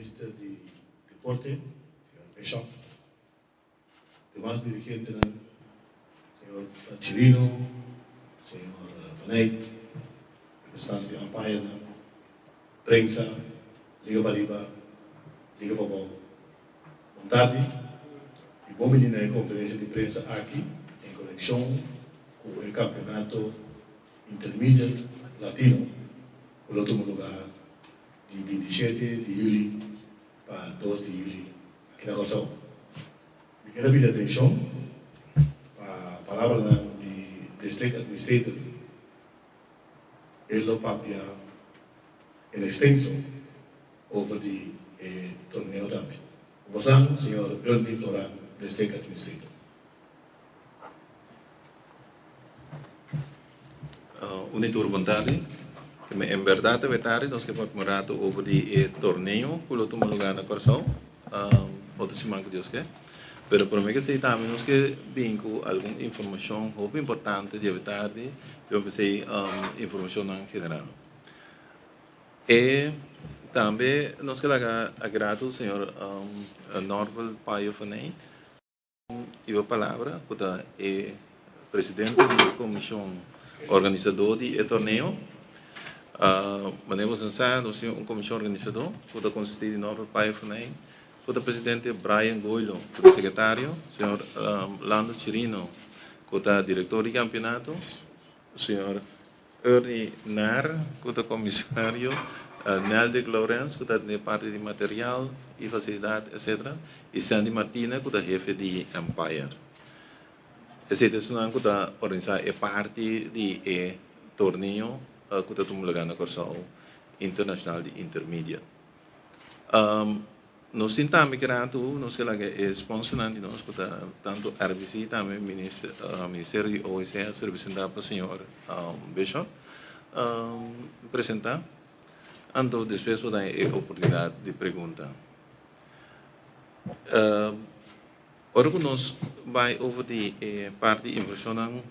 Minister di Deporte, señor Bishop, demas dirigentenan, señor Chirino, señor Van Eyck, representante di umpirenan, prensa, Liga Pariba, Liga Pabou. Bon tardi y bon bini na e conferencia di prensa aki en conexion cu e campeonato Intermediate Latino cu lo tuma lugar di 27 di juli pa 2 di juli aki na Kòrsou. Mi kier a pidi atenshon pa palabranan di District Administrator. E lo papia en extenso over di e torneo tambe. Ku bosan, señor Ernie Floran, District Administrator. Un di tur bon tardi. En berdad awe tardi nos ke papia un rato over di e torneo ku lo tuma lugar na Kòrsou otro siman ku Dios ke. Pero prome ke esei tambe nos ke bin ku algun informashon hopi importante di awe tardi, di hopi esei informashonnan general. E tambe nos ke laga agrado señor Norval Payo Faney. Iba palabra ku ta e presidente di e komishon organisadó di e torneo. Manera boso sa nos tin un komishon organisadó ku ta konsistí di Norbert Payo Funay ku ta presidente, Brian Goilo ku ta sekretario, señor Lando Chirino ku ta direktor di kampionato, señor Ernie Naar, ku ta komisario, Neldick Lourens, ku ta den e parti di material i fasilidat, etc. I Sandy Martina, ku ta hefe di Empire. Esei ta esunnan ku ta organisá e parti di e torneo ku ta tuma lugá na Kòrsou Internashonal di Intermediate. Nos tin tambe ki rato nos ke laga e sponsornan di nos ku ta tantu RBC tambe Ministerio di OEC a ser representá pa señor Bishop presentá. Anto despues bo ta e oportunidat di pregunta. Ora ku nos bai over di e parti invershonnan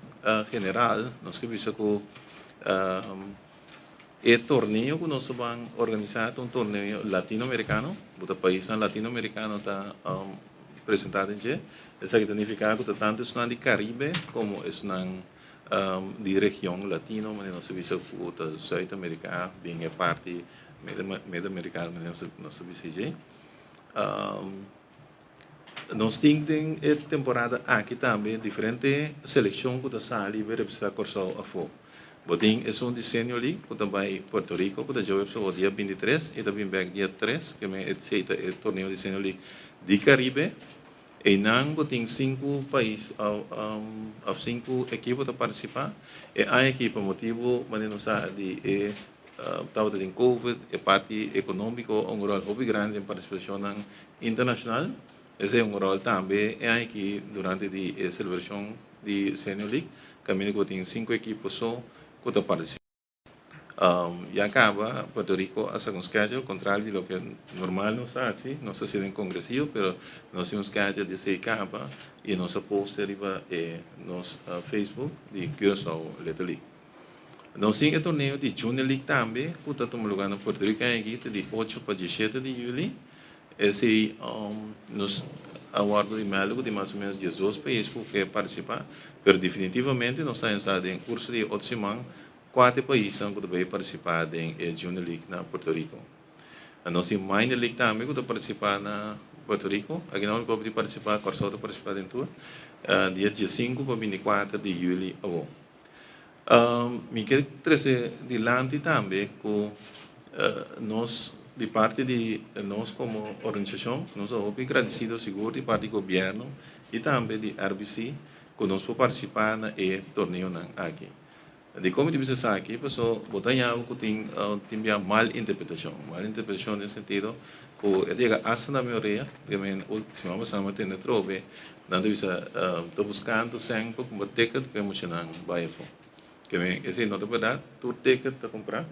general nos ke bisa ku E torneo ku nos ta ban organisá ta un torneo latinoamerikano, ku ta paisnan latinoamerikano ta presentá den dje. Esaki ta nifiká ku ta tantu esnan di Karibe komo esnan di region latino, manera nos ta bisa ku ta Zuid Amerika, bin e parti Medio-Amerika manera nos ta bisa dje. Nos tin den e temporada aki tambe diferente selekshon ku ta sali bai representá Kòrsou afó. Bo tin esun di Senior League ku ta bai Puerto Rico ku ta djaweps awor dia 23 i ta bin bèk dia 3, ke men esei ta e torneo di Senior League di Karibe. Einan bo tin sinku pais òf sinku ekipo ta partisipá. E aña aki pa motibu manera nos sa di e tabata tin Covid e parti ekonómiko a un ròl hopi grandi den partisipashonnan Internacional, esei un rol tambe e aña aki durante di e celebracion di Senior League, caminda cu tin cinco ekipo so cu ta participa. Ya caba Puerto Rico a saca un schedule, contrario di loke normal nos ta haci, nos ta haci den congresillo, pero nos tin un schedule di esei caba y nos a post riba e nos Facebook di Curaçao Little League. Nos tin e torneo di Junior League tambe cu ta tuma lugar na Puerto Rico aña aki, ta di 8 pa 17 di juli. Esei nos a wòrdu di mèldu ku tin mas o ménos 12 pais ku ke partisipá, pero definitivamente nos ta hensá den kurso di e otro siman kuater paisnan ku ta bai partisipá den e Junior League na Puerto Rico. Nos tin Minor League tambe ku ta partisipá na Puerto Rico. Aki nan por di partisipá, Kòrsou ta partisipá den tur, dia 15 pa 24 di yüli awor. Mi ke trese dilanti tambe ku nos di parti di nos komo organisashon nos ta hopi gradisido sigur di parti di gobièrnu i tambe di RBC ku nos por partisipá na e torneonan aki. Dikon mi ta bisa esaki? Paso bo ta haña ku tin tin bia mal interpretashon. Mal interpretashon den sentido ku e ta yega asta na mi orea, siman pasá mi a tende atrobe Nan ta bisa, Ta buskando sèn pa kumpra ticket pa e muchanan bai afó. Ke men, esei no ta bèrdat, tur ticket ta kumprá.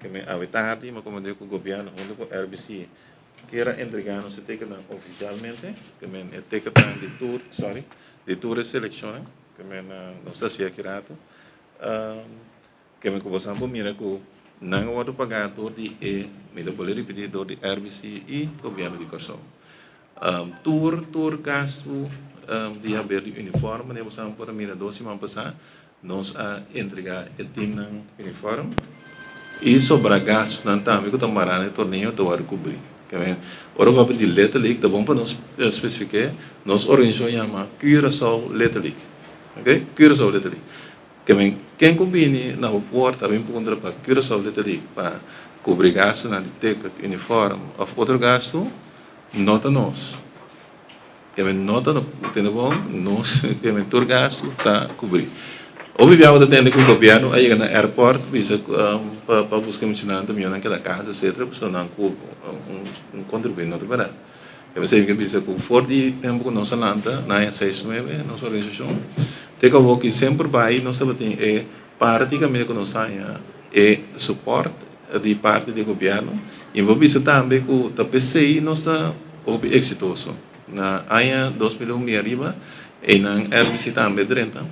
Ke men awe tardi mi a komand'é ku gobièrnu huntu ku RBC kier a entregá nos e ticketnan ofisialmente. Ke men e ticketnan di tur, sorry, di tur e selekshonnan. Ke men nos ta hasié aki ratu. Ke men ku boso por mira ku. Nan a wòrdu pagá dor di e, mi ta bolbe ripití, dor di RBC i Gobièrnu di Kòrsou. Tur tur gastu di haber di uniform, manera boso por a mira dos siman pasá, nos a entregá e timnan uniform i sobrá gastunan tambe ku ta mará na e torneo ta wòrdu kubrí. Ora ku papia di Little League ta bon pa nos spesifiké, nos organisashon yama Curaçao Little League, oke, Curaçao Little League. Ke men ken ku bini na bo porta a bin puntra pa Curaçao Little League pa kubri gastunan di ticket, uniform òf otro gastu, no ta nos. Ke men no ta nos. Tende bon, nos ke men tur gastu ta kubri. Hopi bia bo ta tende ku gobièrnu a yega na airport bisa pa pa buska muchanan ta mihó nan keda kas etcetera pasobra nan ku un kontribuí no ta bèrdat. E mester ke bisa ku for di tempu ku nos a lanta na aña seis nuebe nos organisashon te ku awoki semper bai nos tabatin e parti kaminda ku nos haña e support di parti di gobièrnu i bo bisa tambe ku ta p'esei nos ta hopi eksitoso. Na aña 2001 bin ariba einan RBC tambe drenta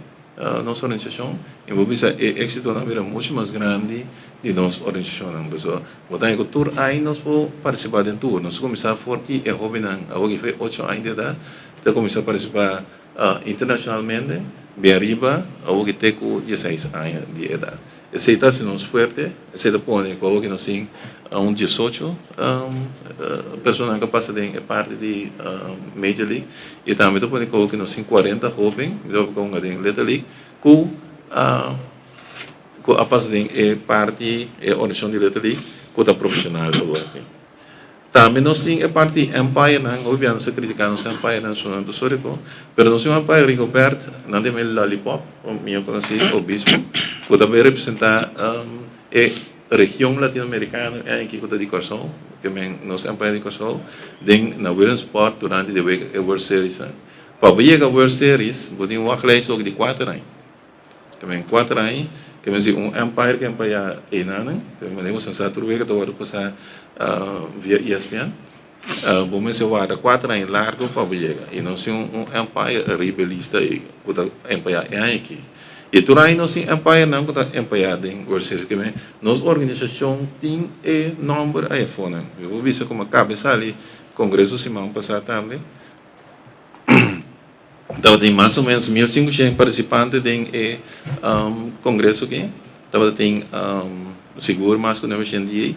nos organisashon i bo bisa e eksitonan a bira muchu mas grandi di nos organisashonnan. Pasobra Bo ta haña ku tur aña nos por partisipá den tur. Nos a kuminsá for di e hóbennan awor ki foi ocho aña di edat ta kuminsá partisipá internashonalmente bin ariba awor ki te ku dieseis aña di edat. Esei ta hasi nos fuerte, esei ta pone ku awor ki nos tin un diesocho personanan ku a pasa den e parti di Major League i tambe ta pone ku awor ki nos tin 40 hóben ku a hunga den Little League ku a Ku a pasa den e parti e organisashon di Little League ku ta profeshonal awor aki. Tambe nos tin e parti empirenan, hopi bia nos ta kritiká nos empirenan su nan ta sóriko, pero nos tin un empire Rigobert, nan ta yama e Lollipop, mihó konosí Obispo, ku ta bay representá e region latinoamerikano e aña aki ku ta di Kòrsou, ke men nos empire di Kòrsou, den na Williamsport durante di e World Series. Pa bo yega World Series bo tin un wachtlijst ook di kuater aña. Ke men kuater aña, ke men si un umpire ke empaya einanan, ke men manera ku sa tur wega ta wòrdu pasá via ESPN, bo mester warda kuater aña largu pa bo yega. I nos tin un umpire riba e lista ei ku ta empayá e aña aki. I tur aña nos tin umpirenan ku ta empayá den World Series. Ke men nos organisashon tin e nòmber ayafonan. Mi por bisa komo a kaba e sali kongreso siman pasá tambe. Tabatin mas o menos 1500 partisipante den e kongreso aki. Tabatin sigur mas ku 900 di ei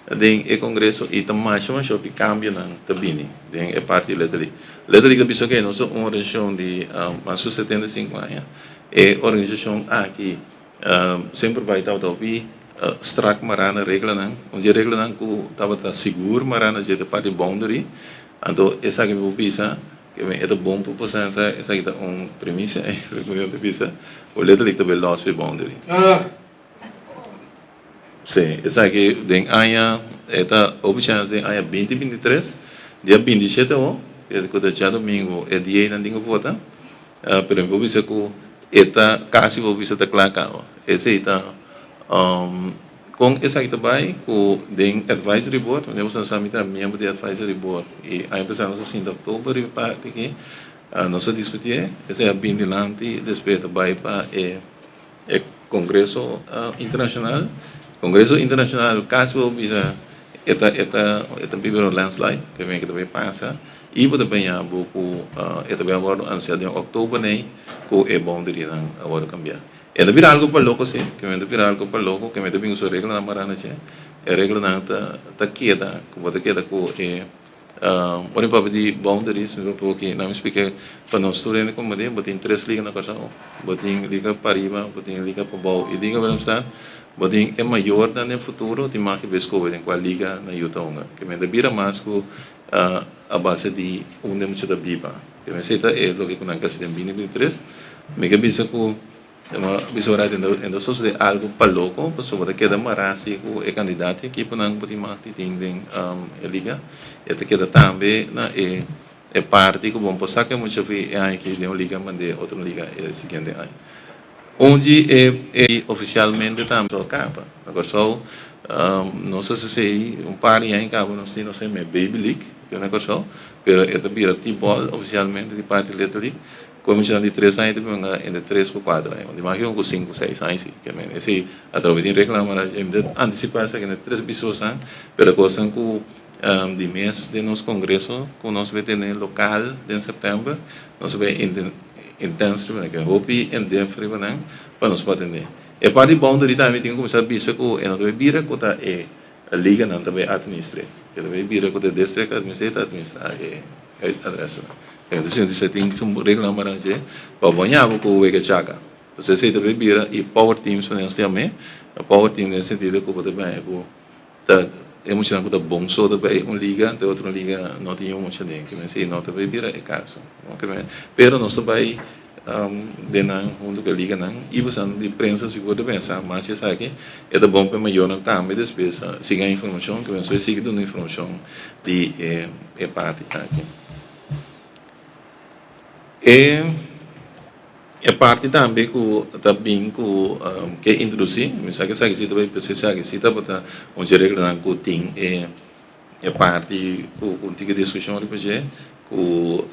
den e kongreso i ta masha masha hopi kambionan ta bini den e parti di Little League. Little League ta bisa oke nos ta un organisashon di mas ku 75 aña. E organisashon aki semper bai tabata hopi strak mará na reglanan. Un di e reglanan ku tabata sigur mará na dje ta e parti boundary. Anto esaki mi por bisa. E ta bon pa boso sa esaki ta un premisa ku mi ta bisa ku letterlijk ta bay los p'e boundary. Sí, esaki den aña e ta hopi chance den aña 2023 dia 27 awo ku ta djadomingo e dianan tin ku vota pero mi por bisa ku e ta kasi por bisa ta kla kaba. Esei ta Kon esaki ta bai ku den advisory board, wanneer boso sa mi ta miembro di advisory board i aña pasá nos a sinta oktober riba e parti aki, nos a diskutié, esei a bin dilanti despues ta bai pa e e kongreso internashonal. Kongreso internashonal kasi bo bisa e ta e ta e ta biba un landslide, ke men ke ta bai pasa i bo ta baña bo ku e ta bai a wòrdu anunsiá den oktober nei ku e boundarynan a wòrdu kambiá. E ta bira algo pa loko si, ke men ta bira algo pa loko, ke men ta bin ku su reglanan mará na dje. E reglanan ta ta keda, ku bo ta keda ku e ora mi papia di boundaries, mi papia oki, nan mi splika pa nos tur hende komo di, bo tin tres liga na Kòrsou, bo tin liga pariba, bo tin liga pabou i liga Willemstad, bo tin e mayornan den futuro tin mag ke bes kohe den kua liga nan yu ta hunga. Ke men ta bira mas ku a base di unda e mucha ta biba. Ke men esei ta e loke ku nan kasi den bini 23. Mi ke bisa ku bisa ora enda sosode algu pa loko pasobra bo ta keda mará si ku e kandidat di ekiponan ku bo tin mag di tin den e liga. E ta keda tambe na e e parti ku bo no por saka e mucha fi e aña aki den un liga mand'é otro liga e siguiente aña. Un di e e ofisialmente tambe a kaba. Na Kòrsou nos a sesei un par di aña kaba nos tin nos e Baby League na Kòrsou pero e ta bira T-ball ofisialmente di parti Little League. Ku e muchanan di tres aña ta bin entre tres ku kuater aña. Di mas yòn ku sinku, seis aña si. Ke men esei atrobe tin reklama la mi ta antisipá esaki na tres bisosan, pero kosnan ku di mes den nos kongreso ku nos bai tene lokal den sèptèmber, nos bai intens riba nan, ke hopi in depth riba nan pa nos por atendé. E parti boundary tambe tin ku kuminsá bisa ku e no ta bai bira ku ta e liganan ta bai atministr'é. E ta bai bira ku ta e district administr'é ta administrá e adrèsnan. Entonces si nos tin su reglanan para dje, pa bo ña bo ku wega chaka. Entonces esei ta bay bira e power teams ku nos yam'é, e power team den sentido ku bo ta baña ku ta e muchanan ku ta bon so ta bay un liga, te otro liga no tin un mucha den. Kimen esei no ta bay bira e kaso. Pero nos ta bay den nan hunto ku e liganan i bosan di prensa sigur ta pensa mas di esaki e ta bon pa e mayornan tambe despues sigui nan informashon, kimen so e sigui duna informashon di e parti aki. E e parti tambe ku ta bin ku ke introdusí, mi sa ku esaki si ta bai pero esaki si tabata un dje reglanan ku tin e e parti ku un tiki diskushon riba dje ku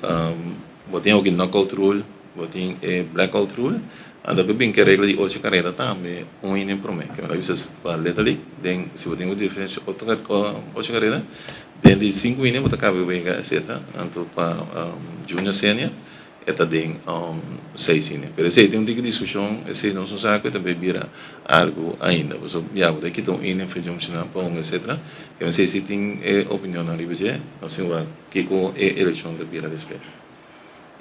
bo tin oki knockout rule, bo tin e blackout rule, anto ku bin ku e regla di ocho kareda tambe un hende promé. Ke mi ta bisa pa letterlijk den si bo tin un diferensha ocho kareda Den di sinku ini bo ta kabe wega etcetera, anto pa junior senior e ta den seis ini. Pero esei tin un tiki diskushon, esei nos no sa ku e ta bay bira algu ainda. Pasobra ya bo ta kita un ini fecha un sinan pa un etcetera. Ke mester si tin e opinionnan riba dje, nos tin wak kiko e elekshon ta bira despues.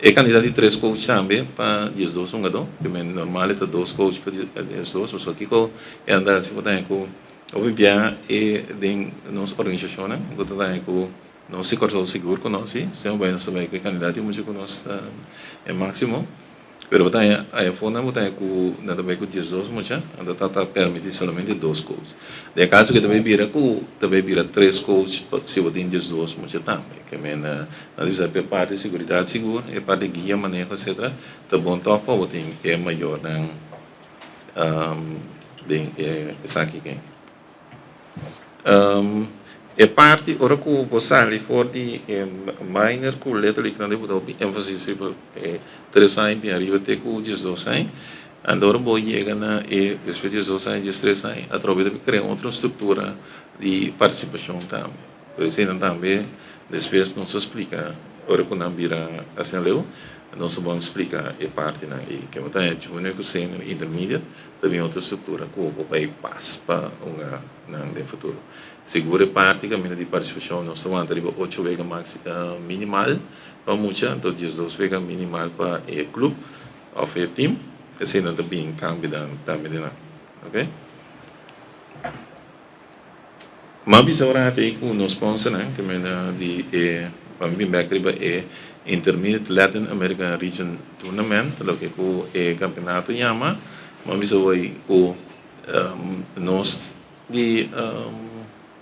E kantidat di tres coach tambe pa diesdos hungadó, ke men normal e ta dos coach pa diesdos, pasobra kiko e anda hasi bo ta haña ku Hopi bia e den nos organisashonnan bo ta daña ku nos si Kòrsou sigur ku nos si, si no bai nos ta bai ku e kandidat i mucha ku nos ta e máksimo, pero bo ta haña aya afonan bo ta haña ku nan ta bai ku diesdos mucha, anto ta ta permití solamente dos coach. Den e kaso ke ta bai bira ku ta bai bira tres coach si bo tin diesdos mucha tambe. Ke men nan ta bisa ku e parti seguridat sigur, e parti guia, maneho etcetera ta bon tòg pa bo tin e mayornan. Den e esaki ke. E parti ora ku bo sali for di e minor ku letterlijk nan debe hopi énfasis riba e tres aña bin ariba te ku diesdos aña. Anto ora bo yega na e despues diesdos aña, diestres aña atrobe ta krea otro struktura di partisipashon tambe. Por esei nan tambe despues nos a splika ora ku nan bira asina leu. Nos ta bon splika e partinan ei. Ke bo ta haña junior ku senior intermediate ta bin otro struktura ku bo bai pas pa hunga nan den futuro. Sigur e parti kaminda di partisipashon nos ta wanta riba ocho wega minimal pa mucha anto diesdos wega minimal pa e club of e team. Eseinan ta bin kambionan tambe den nan. Ok. M'a bisa ora hati ei ku nos sponsornan ke menda di e pa mi bin bek riba e Intermediate Latin American Region Tournament loke ku e kampeonato yama. M'a bisa hoy ku nos di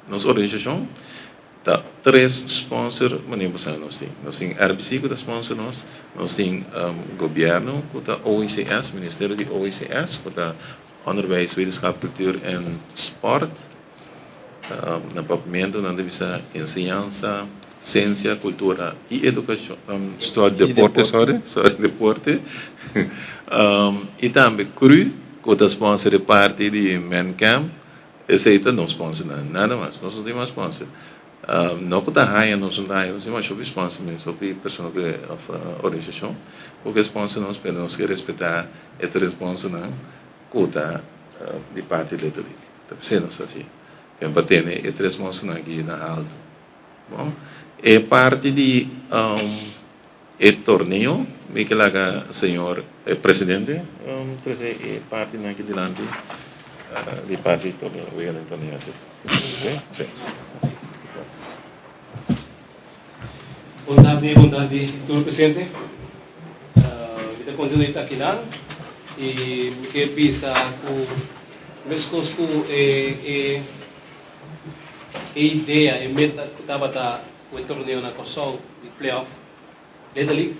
nos organisashon ta tres sponsor manera bo sa nos tin. Nos tin RBC ku ta sponsor nos, nos tin gobièrnu ku ta OICS, Ministerio di OICS ku ta Onderwijs, Wetenschap, Cultuur en Sport. Na papiamentu nan ta bisa enseñansa, siensia, kultura i edukashon, sorry, deporte, sorry, sorry, deporte. I tambe cru ku ta sponsor e parti di Men Camp, esei ta nos sponsornan, nada mas, nos no tin mas sponsor. No ku ta haña, nos no ta haña, nos tin masha hopi sponsor mes, hopi persona ku òf organisashon ku ke sponsor nos, pero nos ke respetá e tres sponsornan ku ta di parti Little League. Ta p'esei nos ta hasi. Ken pa tene e tres sponsornan aki na haltu. Bon, e parti di e torneo, mi ke laga señor e presidente trese e partinan aki dilanti di parti di torneo, wega den torneo asi. Oke? Si. Bon tardi, bon tardi tur presente. Mi ta contento di ta akinan y mi ke bisa cu mescos cu e e e idea, e meta cu tabata cu e torneo na Corsou di playoff Little League,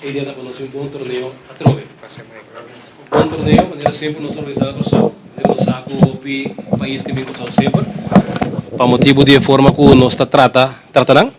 e idea ta pa nos tin un bon torneo atrobe. Un bon torneo manera semper nos a organisa na Corsou, manera nos sa cu hopi pais ke bin Corsou semper, pa motibu di e forma cu nos ta trata trata nan.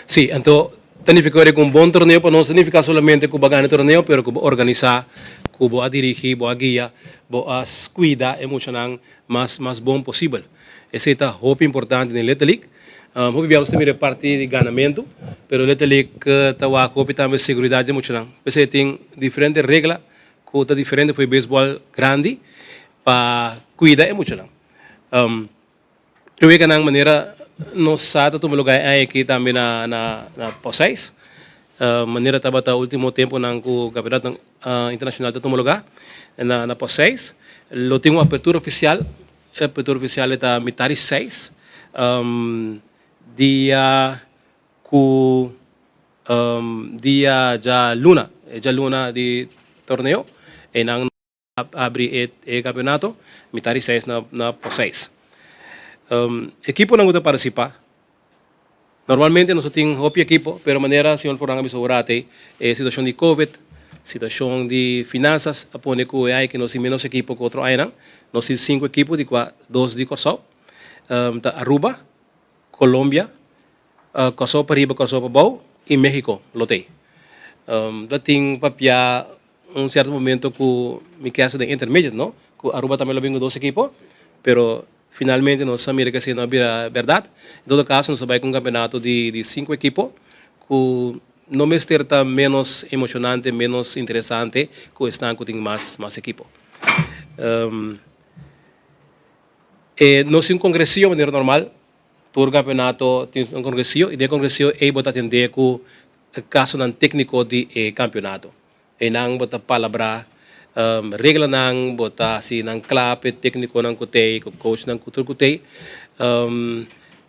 Sí, anto ta nifiká ku un bon torneo pa nos no ta nifiká solamente ku bo a gana e torneo, pero ku bo a organisá, ku bo a dirigí, bo a guia, bo a kuida e muchanan mas mas bon posibel. Esei ta hopi importante den Little League. Hopi bia nos ta mira e parti di ganamentu, pero Little League ta wak hopi tambe seguridat di e muchanan. P'esei tin diferente regla ku ta diferente for e beisbòl grandi pa kuida e muchanan. E weganan manera nos sa ta tuma lugar e aña aki tambe na na na Poseis. Manera tabata ultimo temponan ku campeonato internacional ta tuma lugar na na Poseis. Lo tin un apertura oficial, e apertura oficial e ta mitad di seis dia ku dia djaluna, e djaluna di torneo einan. Abri e campeonato mitad di seis na na por seis. Ekiponan ku ta partisipá, normalmente nos ta tin hopi ekipo, pero manera señor Forlan a bisa ora atei, e situashon di covid, situashon di finansas a pone ku e aña aki nos tin menos ekipo ku otro añanan. Nos tin sinku ekipo di kua dos di Kòrsou, ta Aruba, Colombia, Kòrsou pariba, Kòrsou pabou i Mexico lo t'ei. Ta tin papia Un cierto momento cu mi kesa den intermediate no, cu Aruba tambe lo bin cu dos ekipo, pero finalmente nos a mira cu esey no a bira berdad. En todo caso nos a bay cu un campeonato di di cinco ekipo cu no mester ta menos emocionante, menos interesante cu esnan cu tin mas mas ekipo. E nos tin un congresillo manera normal, tur campeonato tin un congresillo y den e congresillo ey bo ta atende cu casonan tecnico di e campeonato. Einan bo ta palabrá reglanan, bo ta hasi nan kla p'e téknikonan ku t'ei, ku coachnan ku tur ku t'ei.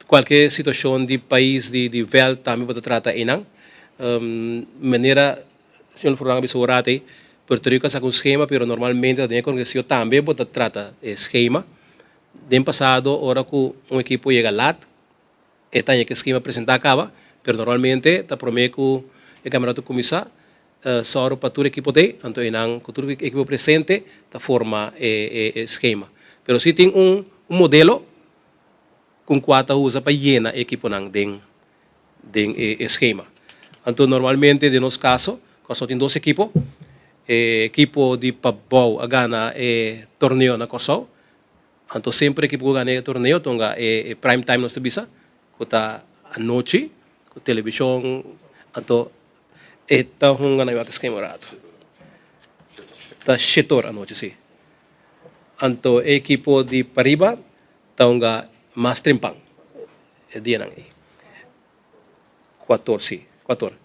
Kualke situashon di pais di di vèlt tambe bo ta trata einan. Manera señor Furlan a bisa ora atei, Puerto Rico a saka un skema pero normalmente ta den e kongresio tambe bo ta trata e skema. Den pasado ora ku un ekipo yega lat, E ta ña ke skema presentá kaba, pero normalmente ta promé ku e kampionato kuminsá, sòru pa tur ekipo t'ei, anto einan ku tur ekipo presente ta forma e e skema. Pero si tin un un modelo ku kua ta usa pa yena e ekiponan den den e e skema. Anto normalmente den nos kaso, Kòrsou tin dos ekipo, e ekipo di Pabou a gana e torneo na Kòrsou, Anto semper ekipo ku gana e torneo tonga e prime time nos ta bisa ku ta anochi ku televishon anto e ta hunga na wak skema rato ta shete ora anochi si anto e ekipo di pariba ta hunga mas trempan e dianan ei kuator si kuator.